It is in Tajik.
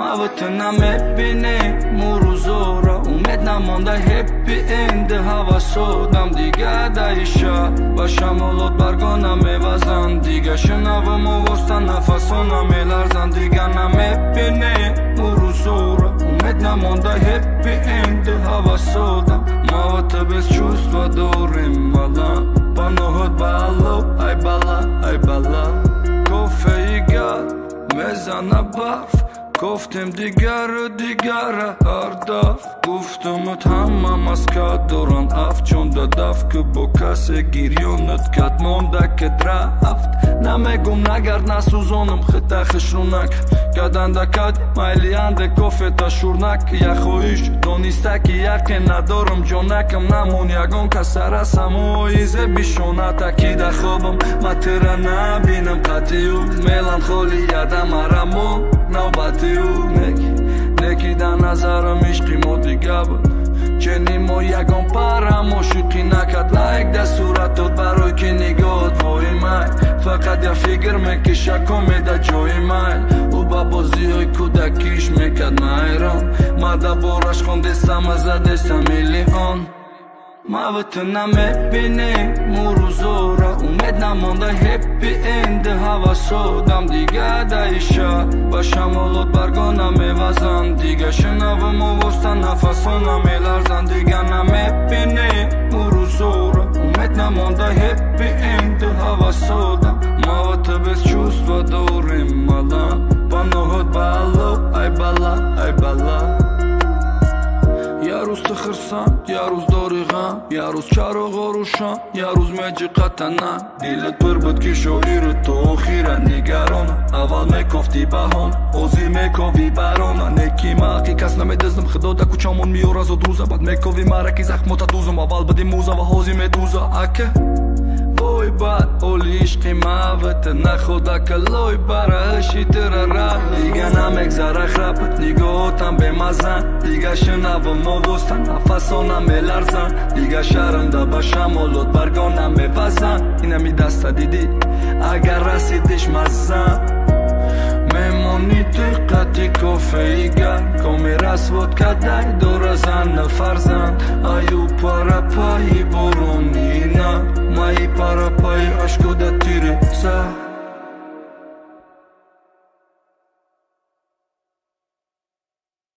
Ма ва ту намебинем рӯзора, умед намонда ҳеппи энд ҳавасодам. Дига даиша ба шамолот барго намевазанд. Дига шунавам овозта нафасо намеларзанд. Дига намебинем рӯзора, умед намонда ҳеппи энд ҳавасодам. Ма ва ту без чувства дорем мала, паноҳот ба Алло, ай бала, ай бала. Кофеи гарм мезана барф, кофтем дигару дигара ҳар даф. Гуфтумут ҳама маска доранд афчон дадаф, ки бо касе гирёнат кад монда ки рафт. Намегум нагард насӯзонам хита хишрунак, каданда кад майлианде кофета шурнак. Я хоҳиш дониста ки яқин надорам ҷонакам, намон ягон касара самоизе бишоната. Ки да хобам ма тира набинам қатъию, меланхолияда марамо навбатию. Неки неки да назарам ишқи мо дига буд, чени мо ягон парам ошиқӣ накард. Лайк да суратот барои ки нигоҳот воимай, фақат я фикр мекиша комеда ҷои май. Ӯ ба бозиҳои кӯдакиш мекард майрон, ма да бораш хондесама задеса миллион. Ма ва ту намебинем рӯзора, умед намонда ҳеппи энд ҳавасодам. Дига даиша ба шамолот барго намевазанд. Дига шунавам овозта нафасо намеларзанд. Дига намебинем рӯзора, умед намонда ҳеппи энд ҳавасодам. Ма ва ту без чувства дорем мала, паноҳот ба Алло, ай бала, ай бала. Я рӯз ту хирсанд, я рӯз дори ғам, я рӯз чароғо рӯшан, я рӯз меҷиқатана. Дилат пур буд ки шоиру то охира нигарона. Аввал мекофти баҳон, ҳозир мекови барона. Неки ма ҳаққи кас намедиздам, худо да кӯчамон меёра зуд рӯза. Бад мекови мараки захмота дузам, аввал биди мӯза ва ҳозир медуза. Ака вой бад ҳоли ишқи мавата, находака лой бара ҳаши тира рафт. Дига намегзара храпат, нигоҳотам бемазан. Дига шунавам овозта нафасо намеларзан. Дига шармда ба шамолот барго намевазан. Инами даста дидӣ, агар расидиш мазан. Мемонӣ ту қати кофеи гарм, коми расвод кадай дора зану фарзанд. Аю парапаи боронина, маи парапаи ашкода тиреза.